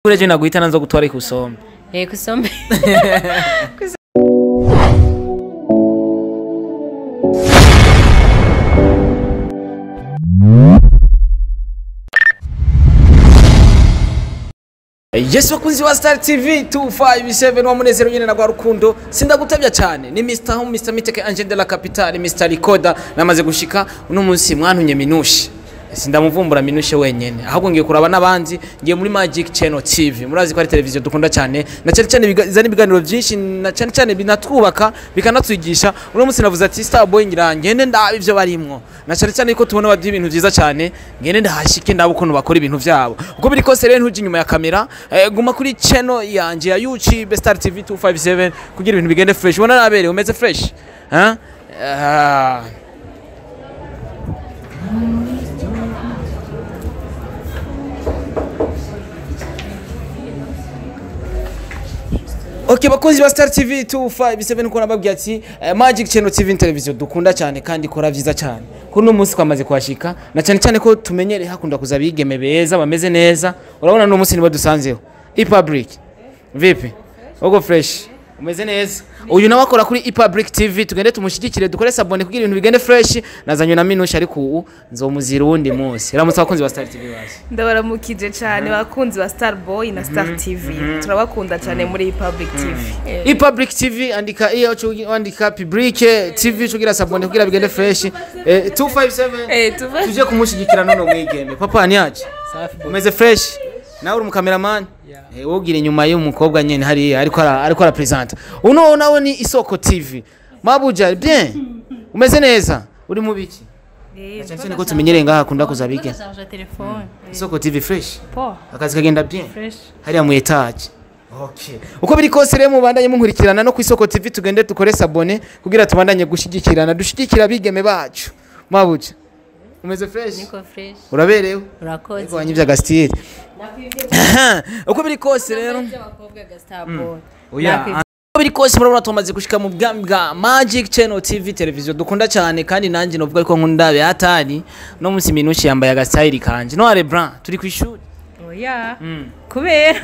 Ureje naguhita nanzo gutwara ikusombe. Kusombe. Yesu bakunzi wa Star TV 257 wa Munezero nyene na gwa rukundo, sindagutavya cyane ni Mr Home, Mr Miteke Angel de la Capitale, Mr Recorder. Namaze gushika uno munsi mwantunye Minushe, sindamuvumbura Minushe wenyene, ahubwo ngiye kuraba n'abandi. Ngiye muri Magic Channel TV, murazi ko ari televiziyo dukunda cyane, na cyane cyane bizana ibiganiro byinshi, na cyane cyane binatwubaka bikanatwigisha. Uno munsi navuze ati Star Boy ngira ngende ndabe ivyo barimwo, na cyane cyane ko tubona baduha ibintu vyiza cyane, ngende ndahashike ndabe ukuntu bakora ibintu vyabo. Uko biri kose rero ntuje inyuma ya kamera, guma kuri channel yanje ya YouTube Star TV 257 kugira ibintu bigende fresh. Ubona nabereye umeze fresh, hein? Okay, bakunzi ba Star TV 257, uko nababwiye ati Magic Channel TV ni televiziyo dukunda cyane kandi ikora vyiza cyane. Kuri uno munsi twamaze kuhashika, na cyane cyane ko tumenyereye hakunda kuza abigeme beza bameze neza. Urabona n'uno munsi nibo dusanzeho. E-Public. Vipi? Uko fresh? Umeze neza? Uyu nawe akora kuri E-Public TV, tugende tumushyigikire dukore s'abonner kugira ibintu bigende fresh. Nazanywe na Minushe, ariko ubu nzomuzira uwundi munsi. Ramutse abakunzi ba Star TV bazi. Ndabaramukije cyane bakunzi ba Star Boy na Star TV, turabakunda cyane muri Public TV. E-Public TV, andika iyo andika Public TV cugira s'abonner kugira bigende fresh. 257. Tuva tuje kumushyigikira none mwigeme. Papa ni aje? Umeze fresh? Nawe uri umukameramani? Wogira inyuma y'umukobwa nyene hariya ariko ara presenta. Uno nawe ni Isoko TV. Mabuja bien. Umeze neza? Uri mu biki? Cyane cyane ko tumenyereye ngaha akunda kuza bige. Charge telefone. Isoko TV fresh. Po. Akazi kagenda bien. Fresh. Hariya mu etage. Okay. Uko biri kose rero mubandanye munkurikirana no ku Isoko TV, tugende dukore s'abonner kugira tubandanye gushigikirana, dushigikira abigeme bacu. Mabuja. Umeze fresh? Niko fresh. Uraberewe? Urakoze. Ariko wanyivye agastyle. Uko biri kose rero Abakobwa ga Star Boy. Oya. Uko biri kose murabona tumaze gushika mu bwami bwa Magic Channel TV, televiziyo dukunda cyane kandi nanjye novuga ko nkunda beatani. No munsi Minushe yambaye agastyle kanje. Noir blanc, turi ku ishuri. Oya. Kubera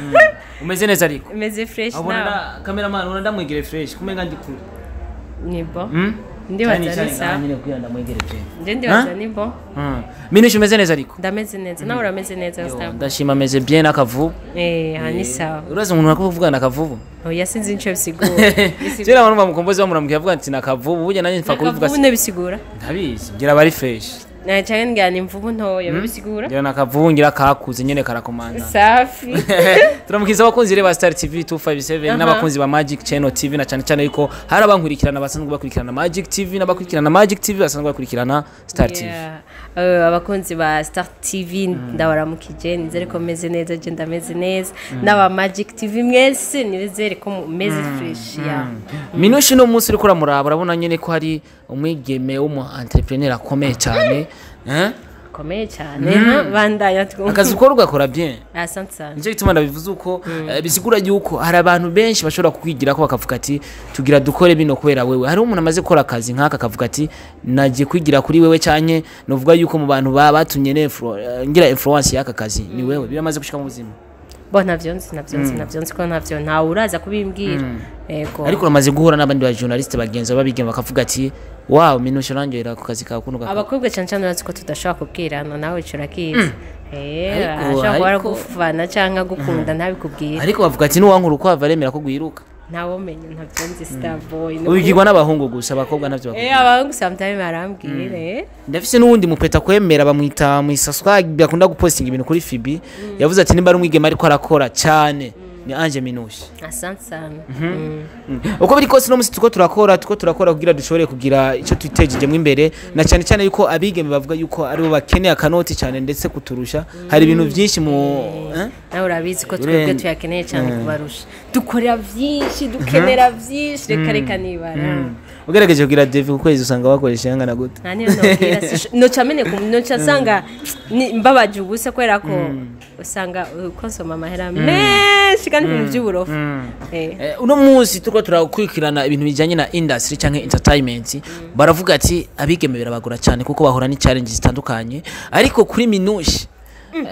Umeze neza ariko. meze fresh Abona nawe. na cameraman ubona ndamwegere fresh kumenga ndi kure. Ni bo. Mm? Ndibaza ni sawa. Nyine kugira ndamwegere fresh. Nje ndibaza ni bo. Minushe umeze neza ariko. Ndameze neza. Nawe urameze neza Star Boy. Ndashima ameze bien akavubu. Aha ni sawa. Urazi umuntu akuvugana akavubu. Oya, sinzi nico bisigura. Kera abantu bamukombozi bamuramubwira avuga ati nakavubu, burya nanjye mpfa kubivuga. Nakavubu bisigura. Ndabizi ngira bari fresh. Na cyane ngira ni imvubu ntoya bisigura. Ngira nakavubu ngira kakuze nyene karakomanda. Safi. Turamukiza abakunzi reba Star TV 257 n'abakunzi ba Magic Channel TV, na cyane cyane yuko hari abankurikirana basanzwe bakurikirana Magic TV n'abakurikirana Magic TV basanzwe bakurikirana Star TV. Yeah. Abakunzi ba Star TV ndabaramukije, nizere ko meze neza, je ndameze neza, n'aba Magic TV mwese nizere ko mumeze fresh ya. Minushe no munsi uriko uramuraba urabona nyene ko hari umwigeme w'umu entrepreneur akomeye cyane. Eh? Komeye cyane bandanya twumva. Akazi ukora ugakora bien. Asante sana. Nicyo gituma ndabivuze uko, bisigura yuko hari abantu benshi bashobora kukwigira ko bakavuga ati tugira dukore bino kubera wewe. Hari umuntu amaze gukora akazi nk'aka akavuga ati nagiye kwigira kuri wewe, canke novuga yuko mu bantu batumye ngira influence y'aka kazi ni wewe. Biramaze gushika mu buzima. Bo ntavyo nzi, ntavyo nzi, ntavyo nzi ko ntavyo ntawe uraza kubimbwira. Yego. Ariko uramaze guhura n'abandi ba journaliste bagenzi babigema bakavuga ati wow Minushe urangirira ku kazi kawe kuno gakora. Abakobwa cyane cyane urazi ko tudashobora kubwirana, nawe ico urakizi. Ariko- Ashobora kuba ariko- aragufana canke agukunda ntabikubwira. Ariko bavuga ati nuwankura uko aremera ko gwiruka. Ntawomenya, ntavyo nzi Star Boy. Ubigirwa n'abahungu gusa, abakobwa navyo bakubwira. Abahungu sometimes barambwira. Ndafise n'uwundi mupeta kwemera bamwita Mwisaswa bakunda gupostinga ibintu kuri Fibi, yavuze ati nimba ari umwigeme ariko arakora cyane ni Ange Minushe. Asante sana. Uko biri kose no musi tuko turakora kugira dushobore kugira ico twitejejemo imbere, na cyane cyane yuko abigeme bavuga yuko aribo bakeneye akanoti cyane ndetse kuturusha. Hari ibintu byinshi mu Nawe urabizi ko twebwe tuyakeneye cyane kubarusha, dukorera byinshi, dukenera byinshi, reka reka nibara. Ugerageje kugira Devi ku kwezi usanga bakoresha yangana gute? Nta niyo nobwira, noca ameneka noca nsanga mbabaje ubusa kubera ko usanga ukonsoma amahera menshi kandi ibintu by'uburofu. Uno munsi turiko turakurikirana ibintu bijanye na industry canke entertainment, baravuga ati abigeme birabagora cyane kuko bahura ni challenge zitandukanye, ariko kuri Minushe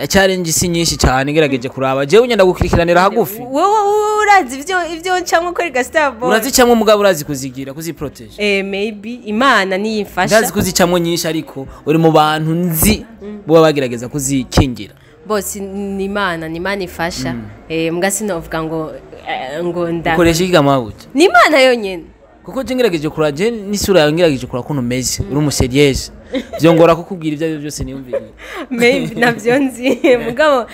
Challenge si nyinshi cyane, ngerageje kuraba jewe nyenda gukurikiranira hagufi. Wowe urazi ivyo ncamwo kwereka Starboy. Urazicamwo, mugabo urazi kuzigira, kuziprotéger. Maybe Imana niyimfasha. Ndazi kuzicamwo nyinshi, ariko uri mu bantu nzi bo bagerageza kuzikingira. Bose ni Imana ifasha. Mbwa sinovuga ngo nda Ukoresha iki mabuja? Ni Imana yonyene. Kuko je ngerageje kuraba, je n'isura yawe, ngerageje kuraba ukuntu umeze, uri umusérieuse, vyongora kukubwira ibyo aribyo byose niyumviriye. Maybe navyo nzi, mugabo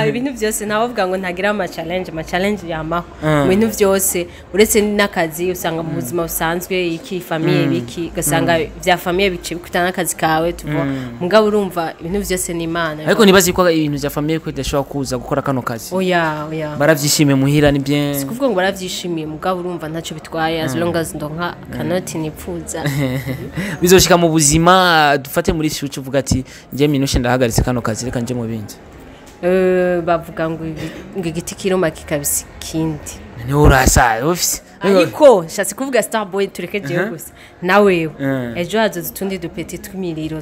ibintu byose ntawovuga ngo ntagira ama challenge. Ama challenge yamaho mu bintu byose, uretse n'akazi, usanga mu buzima busanzwe iki famille biki, ugasanga vya famille bice bikutana n'akazi kawe tuvo. Mugabo urumva ibintu byose ni Imana. Ariko nibazi ko ibintu vya famille ko bidashobora kuza gukora kano kazi. Oya, oya. Baravyishimiye muhira, ni bien? Si kuvuga ngo baravyishimiye, mugabo urumva ntacyo bitwaye as long as ndonka akanoti nipfuza. Bizoshika mu buzima, dufate muri future, uvuga ati nje Minouche ndahagaritse kano kazi, reka nje mu bindi? Bavuga ngo ngo igiti kiruma kikabisa ikindi. Niwe urasa ufise. Ariko nshatse kuvuga, Starboy, tureke jewe gusa nawewe, ejo hazoza utundi dupeti tw'imiriro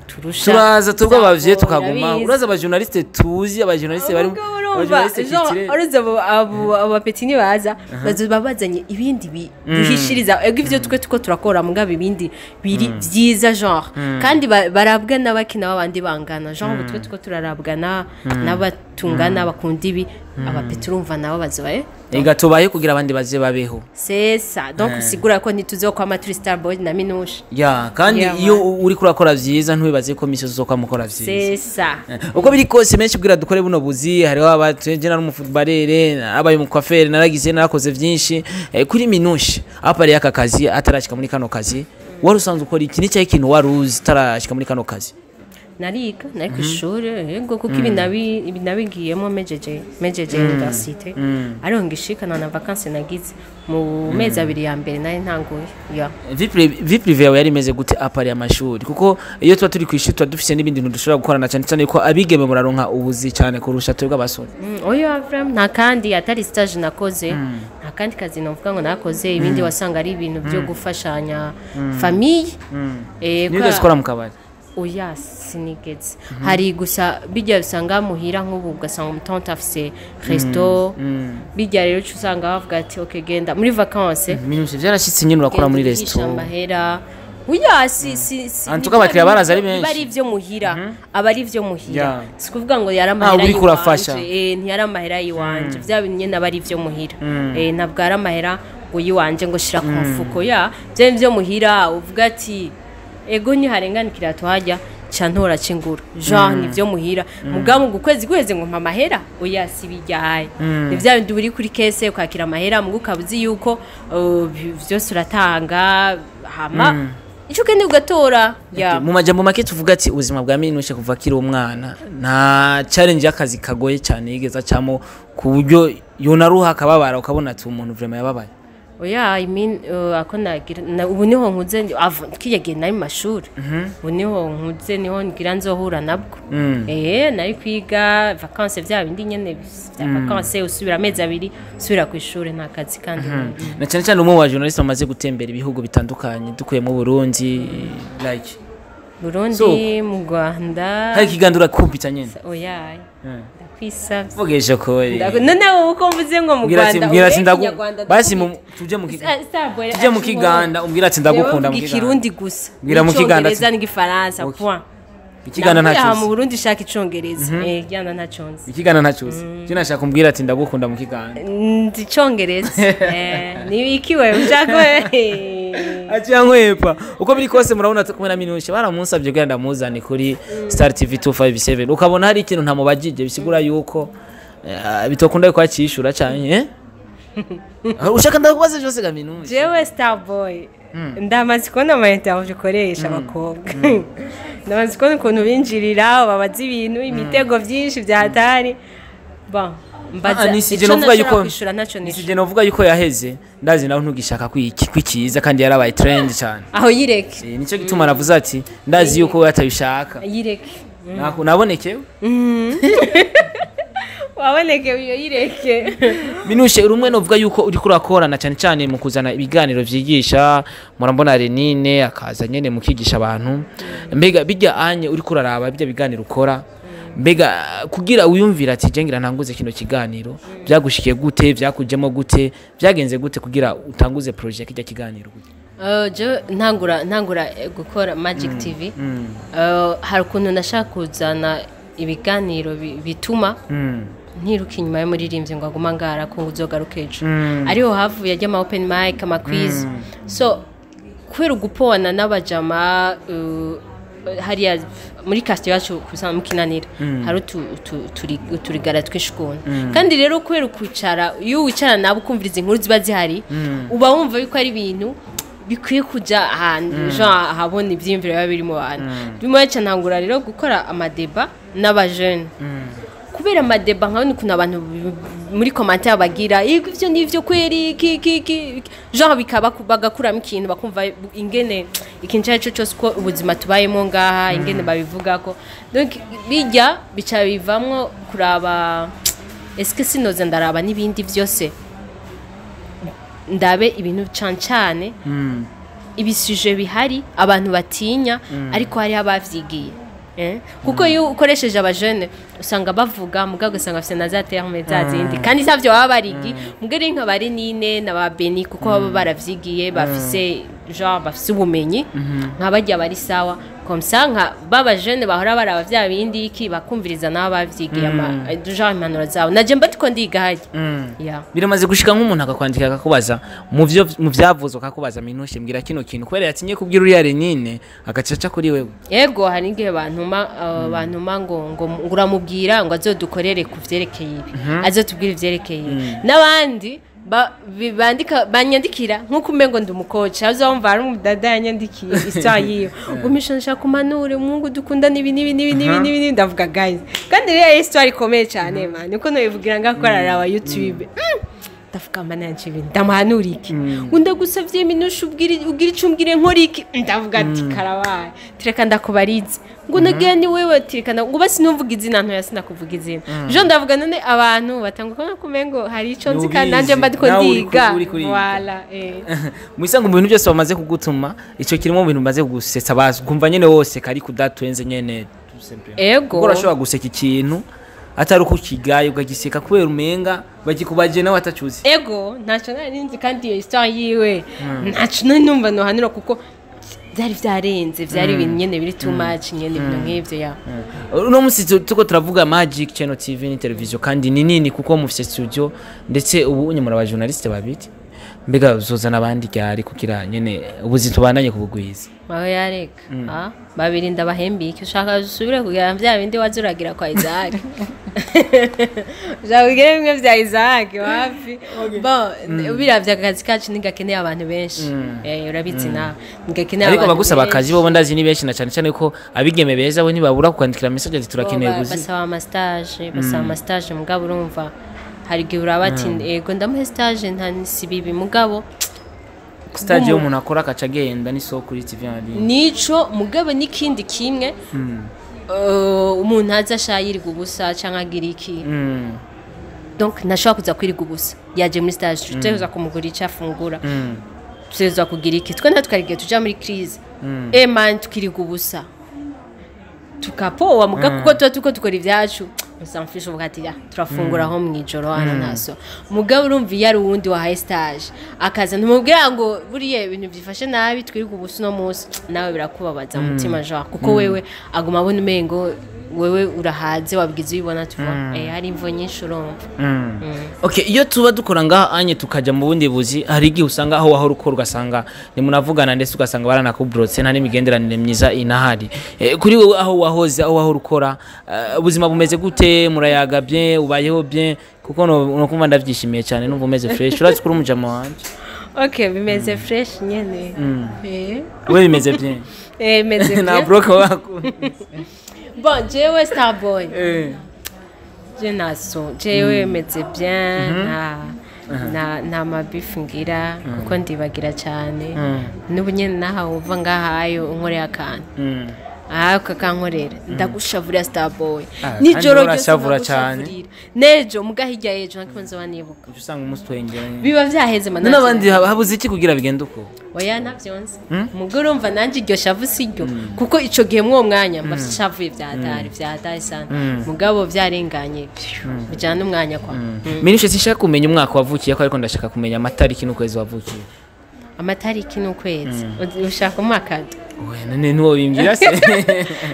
turusha. Turaza tubwo abavyeyi Starboy, tukaguma. urabizi. Uraza abajournaliste, tuzi abajournaliste bari Mugabo urumva, abajournaliste genre, culturels. uretse abo bapeti nibaza bazoba bazanye ibindi bihishiriza ego ivyo twe tuko turakora, mugabo ibindi biri vyiza, genre, kandi barabwa n'abakina b'abandi bangana, genre ubu twe tuko turarabwa n'abatungana bakunda ibi, abapeti urumva nabo bazoba Ega tubaye kugira abandi baze babeho. C'est ça. Donc sigura ko ntituzokwama turi Starboy na Minouche. Ya, kandi Yeah, iyo uri kurakora vyiza, ntiwibaze ko misi uzokwa vyiza. C'est ça. Uko biri kose, menshi kugira dukore buno buzi, hariho abatenje nari umufootballeur, narabaye umucoiffeur, naragize, narakoze vyinshi. Kuri Minouche apari aka kazi, atarashika muri kano kazi, wari usanzwe ukora iki? Ni ikintu wari uzi utarashika muri kano kazi? Nariga, nari ku ishuri, yego, kuko ibi nabigiyemo mejeje université, ariko ngishikana na vacances nagize mu mezi 2 ya mbere nari ntanguye ya. Vie privée yawe yari imeze gute apari amashuri? Kuko iyo tuba turi ku ishuri tuba dufise n'ibindi bintu dushobora gukorana, cyane cyane ko abigeme muraronka ubuzi cyane kurusha twebwe abasore. Oya, vraiment, nta kandi atari stage nakoze, nta kandi kazi novuga ngo nakoze. Ibindi wasanga ari ibintu byo gufashanya famille. Nigeze ukora mu kabari? Oya, sinigeze. Hari gusa bijya usanga muhira nk'ubu, ugasanga umutonte afise resto, bijya rero uca usanga bavuga ati ok, genda muri vacances. Minouche, vyarashitse nyine urakora muri Genda resto? urisha amahera. Oya, si En tout cas, abakiriya baraza ari benshi. Biba ari ivyo muhira, aba ari ivyo muhira. Si kuvuga ngo yari Ah, amahera uriko urafasha. yiwanje, ntiyari amahera yiwanje, vya bintu nyene aba ari ivyo muhira. Ntabwo ari amahera ngo yiwanje ngo shira ku mufuko ya vya byo muhira, uvuga ati ego niharengana ikirato hajya ca ntora cingura, genre ni vyo muhira. Mugabo ngo ukwezi guheze ngo mpa amahera, oya, si bijyaye. Ni vya bindi uri kuri caisse ukakira amahera, mugu ukaba uzi yuko vyose uratanga, hama ico ukeneye ugatora ya. Mu majambo make tuvuga ati ubuzima bwa Minouche kuva akiri umwana, nta challenge y'akazi kagoye cyane yigeze acamo ku buryo yonaruha akababara, ukabona ati umuntu vraiment yababaye? Oya, I mean, ako nagira ubu niho nkuze, kirya gihe nari mu mashuri, ubu niho nkuze, niho ngira nzohura nabwo. Nari kwiga vacances, vya bindi nyene vya vacances, usubira amezi 2 usubira ku ishuri, nta kazi kandi. Na cyane cyane umwe mu bajournaliste bamaze gutembera ibihugu bitandukanye, dukuye mu Burundi, like Burundi, mu Rwanda. Hari ikiganiro urakumpita nyene. Oya, ndakwisavye. Vugesha kore. None wowe uko mvuze ngo mu Mbwira ati Rwanda, mbwira ati ube ndagu Ikinyarwanda, basi mu ndakubita. tuje mu Kiganda. Starboy, Tuje mu Kiganda, umbwira ati ndagukunda mu Jewe mvuga Kiganda. Ikirundi gusa. Mbwira mu Kiganda ati- Icongereza n'igifaransa, Okay. point. Ikiganda Navuye aha ntacyo mu uzi. Burundi shaka icongereza, Iganda ntacyo nzi. Ikiganda ntacyo uzi. Je nashaka kumbwira ati ndagukunda mu Kiganda. Nzi icongereza. Ni iki wewe ushaka we? Aciya nkwepa. Uko biri kose murabona kumwe na Minouche, baramunsabye kugira ndamuzane kuri Star TV 257, ukabona hari ikintu ntamubajije, bisigura yuko bitokunda yuko acishura cyane, eh? Ushaka ndakubaza byose ga Minouche. Jewe Starboy, ndamaze kubona ama interview ukoresha abakobwa, ndamaze kubona ukuntu binjirira, babaza ibintu, imitego byinshi bya hatari. Bon, mbaza Ah, nisije ico novuga ntashobora yuko kwishura ntacyo nishyura. Nisije novuga yuko yaheze, ndazi nawe ntugishaka kwiki kwikiza kandi yarabaye trend cyane. Aho yireke. Nicyo gituma navuze ati ndazi yuko we atabishaka. Yireke. Nabonekewe. Waboneke iyo, yireke. Minouche, uri umwe novuga yuko uriko urakorana cyane cyane mu kuzana ibiganiro vyigisha, murambona Renine akaza nyene mukigisha abantu. Mbega bijya anye uriko uraraba bijya biganiro ukora, Mbega kugira wiyumvira ati je ngira ntanguze kino kiganiro, byagushikiye gute, byakujemo gute, byagenze gute kugira utanguze projet kijya kiganiro gute? Je ntangura gukora Magic TV, hari ukuntu nashaka kuzana ibiganiro bituma ntiruka inyuma y'umuririmbyi ngo aguma ngara ko uzogaruka ejo. Ariho havuye ajya ama open mic, ama quiz. So kubera ugupona n'abajama, hariya muri quartier yacu kusa mukinanira hari uturigara twinshi ukuntu. Kandi rero kubera ukwicara, iyo wicara nabo ukumviriza inkuru ziba zihari, uba wumva yuko ari ibintu bikwiye kuja ahantu, genre ahabona ivyiyumviro biba biri mu bantu. Bimwe ntangura rero gukora ama débats n'abajene, kubera ama débats nkabona ukuntu abantu muri commentaire bagira "Ego, ivyo nivyo kweri ki ki ki", genre bikaba bagakuramo ikintu, bakumva ingene ikintu icyo ari cyo cyose ko ubuzima tubayemo ngaha ingene babivugako. Donc bijya bica bivamwo kuraba eske sinoze ndaraba n'ibindi byose, ndabe ibintu cane cane ibi sujets bihari abantu batinya, ariko hariho abavyigiye. Kuko iyo ukoresheje abajene usanga bavuga, mugabo ugasanga bafite na za terme za zindi kandi savyo baba barigi. Mugabo rero nka bari nine na ba Beni, kuko baba baravyigiye, bafise genre bafise ubumenyi nka barya bari sawa comme ça, nka baba jeune bahora baraba vya bindi iki, bakumviriza nabo bavyigiye ama genre impanuro zabo, naje mba ndiko ndiga harya, yeah. Biramaze gushika nk'umuntu akakwandikira akakubaza mu vyo mu vyavuzwe, akakubaza "Minushe, mbwira kino kintu", kubera yatinye kubwira uriya Renine, agacaca kuri wewe? Yego, hari igihe bantuma ngo uramubwira ngo azodukorere ku vyerekeye ibi, azotubwire ivyerekeye ibi. N'abandi bandika, banyandikira nk'uko umengo ndi umu coach. Azumva hari umudada yanyandikiye histoire yiwe ngo "Misha, nshaka kumanure umuhungu dukunda n'ibi n'ibi n'ibi n'ibi n'ibi n'ibi." Ndavuga "Guys", kandi rero histoire ikomeye cyane man, niko nobivugira ngako araraba YouTube. Ndavuga "Mana yanje, ibi ndamuhanura iki?" Ngo "Ndagusavye Minusha, ubwire ubwire icyo umbwire, nkora iki?" Ndavuga ati "Karabaye, tireka ndakubarize." Ngo "Nagira ni wewe, tireka ngo basi numvuga izina ntoya." Sinakuvuga izina jo. Ndavuga "None abantu batanga ko kumengo hari ico nzi kandi nanje mba ndiko Nawe uri ndiga." uri kuriga. Voilà. Mubisanzwe mu bintu byose bamaze kugutuma, ico kirimo mu bintu bimaze kugusetsa, bazi kumva nyene wose kari kudatwenze nyene tout simplement? Ego. Kuko urashobora guseka ikintu atari uko ukigaye, ukagiseka kubera umenga bagikubaje nawe atacuzi. Ego, ntacyo nari nzi, kandi iyo histoire yiwe ntacyo nari numva nohanura, kuko byari byarenze, byari ibintu nyene biri too much nyene, ibintu nk'ivyo ya. Uno munsi tuko turavuga Magic Channel TV, ni televiziyo kandi ni nini, kuko mufise studio, ndetse ubu unye muri aba journaliste babiri. Mbega uzozana abandi ryari kugira nyene ubuzi tubandanye kubugwiza? Aho yareka. Ah, babiri ndabahembiye iki? Ushaka usubire kugira bya bindi wazuragira kwa Isaac? Ushaka kugira bimwe bya Isaac? Wapi. Bon, ubiravye akazi kacu ntigakeneye abantu benshi. Urabizi nawe, ntigakeneye Ariko abantu bagusaba benshi. akazi bobo ndazi ni benshi, na cyane cyane ko abigeme beza bo ntibabura kukwandikira message ati "Turakeneye Bo buzi." Basaba ama stage, basaba ama stage. Mugabo urumva hari igihe uraba ati "Ego, ndamuhe stage, nta si bibi", mugabo Stage yo umuntu akora akaca agenda ni so kuri TV en ligne. Nico, mugabo n'ikindi kimwe, umuntu aza ashayiriga ubusa canke agira iki. Donc ntashobora kuza kwiriga ubusa yaje muri stage. Tutegerezwa kumugura icyo afungura, tutegerezwa kugira iki. Twe natwe twari igihe tuja muri crise, man, tukiriga ubusa, tukapowa muga, kuko tuba turiko dukora ibyacu musamfisha, uvuga ati "Ya, turafungura aho mw'ijoro hano ntaso." Mugabo urumva iyo ari uwundi wahaye stage akaza, ntumubwira ngo buriya ibintu byifashe nabi, twirirwa ubusa uno munsi, nawe birakubabaza umutima genre, kuko wewe aguma abona umengo wewe urahaze, wabwize ubibona tuva. Hari imvo nyinshi urumva. Okay, iyo tuba dukora ngaha anye tukaja mu bundi buzi, hari igihe usanga aho wahora ukora ugasanga nimunavugana, ndetse ugasanga baranakubrotse, nta n'imigenderanire myiza inahari. Kuri wowe aho wahoze, aho wahora ukora, ubuzima bumeze gute? Murayaga bien? Ubayeho bien? Kuko no kumva ndavyishimiye cyane, numva umeze fresh. Urazi kuri umujama wanje. Okay, bimeze fresh nyene. We bimeze bien? Bimeze Na bien. broke wako. Bon, jewe Starboy, je naso jewe meze bien, nta mabifu ngira, kuko ndibagira cyane. N'ubu nyene naha wumva ngahayo unkoreye akantu. Ah, ukakankorera ndagushavurira Starboy. Ah, Nijoro kandi ryose urashavura cyane. ndagushavurira, nejo muga hirya yejo ntakimwe nzoba nibuka. Uca usanga umunsi utwengeranye. Biba vyaheze manake. N'abandi habuze iki kugira bigende uko? Oya, ntavyonse mugo, urumva nanje iryo shavu siryo, kuko ico gihe mwuwo mwanya mba shavuye vyatari vyatari sana, mugabo vyarenganye, phew, bijana n'umwanya kwa. Minushe, sinshaka kumenya umwaka wavukiye ko, ariko ndashaka kumenya amatariki n'ukwezi wavukiye. Amatariki n'ukwezi? Ushaka umwaka? Oya, none ntiwobimbwira se?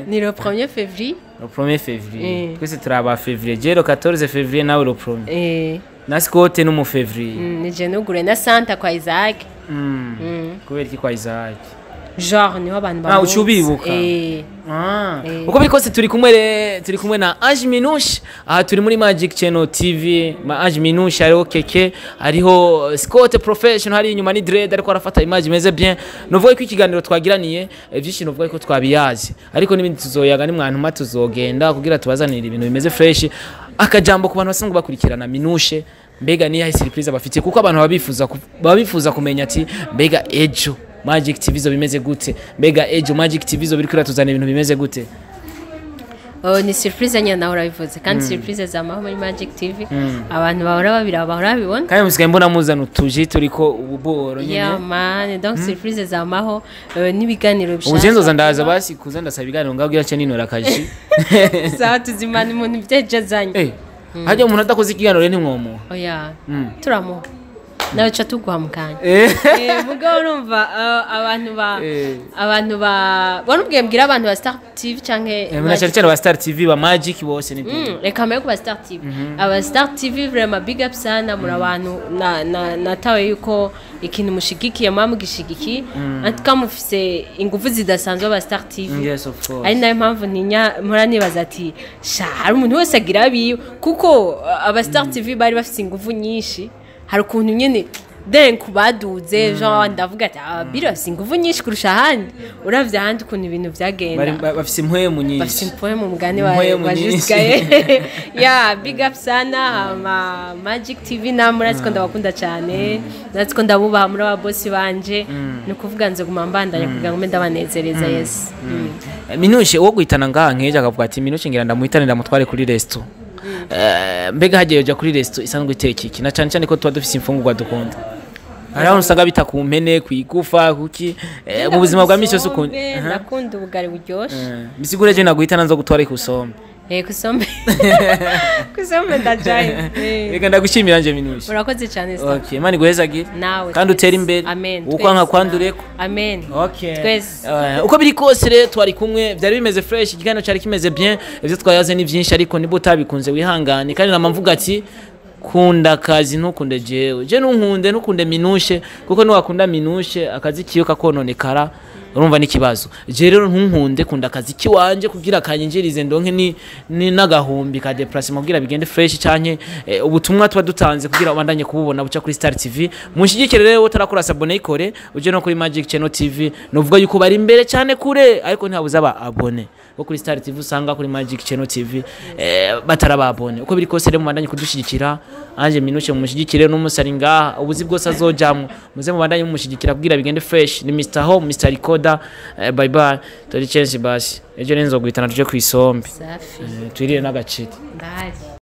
Ni le 1er février. Le 1er février. Mm. Twese turi aba février, je le 14 février, nawe le 1er. Na Scott no mu février. Ni je nugure na Santa kwa Isaac. Kubera iki kwa Isaac? Genre niho abantu Ah, bamuzi. uca ubibuka. Eh. Ah. Eh. Uko biri kose turi kumwe turi kumwe na Ange Minouche, aha turi muri Magic Channel TV. Ma Ange Minouche, hariho Keke, hariho Scott Professional, hari inyuma ni Dread ariko arafata image imeze bien. Nuvuga ko ikiganiro twagiraniye byinshi, nuvuga ko twabiyazi, ariko n'ibindi tuzoyaga ni mwantuma tuzogenda kugira tubazanire ibintu bimeze fresh. Akajambo ku bantu basanzwe bakurikirana Minouche, mbega niyahe surprise bafitiye? Kuko abantu baba bifuza kumenya ati mbega ejo Magic TV zo bimeze gute, mbega ejo Magic TV zo biriko iratuzanira ibintu bimeze gute? Oh, ni surprise nyine nawe urabivuze, kandi surprise zamaho muri Magic TV, abantu bahora babiraba, bahora babibona. Kandi musigaye mbona muzana utuji turiko ububoro nyene. Yeah man, donc surprise zamaho, n'ibiganiro Ubu bishasha. je nzoza ndaza basi kuza ndasaba ibiganiro ngaho kugira nce ninora akaji. Sawa, tuzimana umuntu ibyo azanye. Eh, hajya umuntu adakoze ikiganiro rero ntimwomuha? Oya, turamuha nawe ca tuguha mu kanya. Eh. Eh, mugabo urumva abantu ba abantu ba warubwiye, mbwira abantu ba Star TV canke Eh, na cyane cyane ba Star TV, ba Magic bose ni byiza. Reka mbere ku ba Star TV, aba Star TV vraiment big up sana, muri abantu na na natawe yuko ikintu mushigikiye muba mugishigikiye, en tout cas mufise ingufu zidasanzwe aba Star TV. Yes, of course. Ari nayo mpamvu ntinya mpora nibaza ati sha hari umuntu wese agira abiwe, kuko aba Star TV bari bafise ingufu nyinshi, hari ukuntu nyene denk baduze, genre ndavuga ati aba bafise ingufu nyinshi kurusha ahandi, uravye ahandi ukuntu ibintu vyagenda. Bafise impwemu Bafise nyinshi. impwemu, mugani wa Impwemu wa nyinshi. Jusgaye. Yeah, big up sana ama Magic TV, namwe urazi ko ndabakunda cyane, urazi ko ndabubaha, muri aba boss banje, ni ukuvuga nzoguma mbandanya kugira ngo mbe ndabanezereza, yes. Minushe, uwo guhitana ngaha nkeje akavuga ati Minushe ngira ndamuhitane ndamutware kuri resto. Mbega hagiye uja kuri resto isanzwe iteka iki, na cyane cyane ko tuba dufise imfungurwa dukunda? Hari aho usanga bita ku mpene, ku igufa, kuki mu buzima bwa misi yose ukunda? Isombe, ndakunda ubugari buryoshe. Bisigure je naguhitana nzo gutwara ikusombe. Eh, kusombe, kusombe ndajayo. Reka ndagushimira nje Minushe. Urakoze cyane, Star. Okay, Imana iguhezagire. Nawe Kandi twese. utere imbere. Amen. Ukwanka Twese. kwandureko. Amen. Okay. Twese. Uko biri kose rero twari kumwe, byari bimeze fresh, ikiganiro cyari kimeze bien, ibyo twayaze ni byinshi, ariko niba utabikunze wihangane. Kandi nama mvuga ati kunda akazi ntukunde jewe, je ntunkunde, ntukunde Minushe, kuko niwakunda Minushe akazi kiyo kakononekara, urumva n'ikibazo. Je rero ntunkunde, kunda akazi kiwanje kugira kanyinjirize ndonke ni n'agahumbi ka déplacement kugira bigende fresh, canke ubutumwa tuba dutanze kugira ubandanye kububona buca kuri Star TV. Munshigikire rero, utarakora s'abonner ikore, uje no kuri Magic Channel TV. Novuga yuko bari imbere cyane kure, ariko ntihabuze aba abone bo kuri Star TV usanga kuri Magic Channel TV batarababone. Uko biri kose rero mubandanye kudushyigikira, Ange Minushe mumushyigikire n'umusari ngaha ubuzi bwose azojamwo, muze mubandanye mumushyigikira kugira bigende fresh. Ni Mr Home, Mr Recorder. Bye bye, tori chance basi ejo nenzo guhitana tuje kwisombe. Safi. Twirire n'agaciro. Ndahari.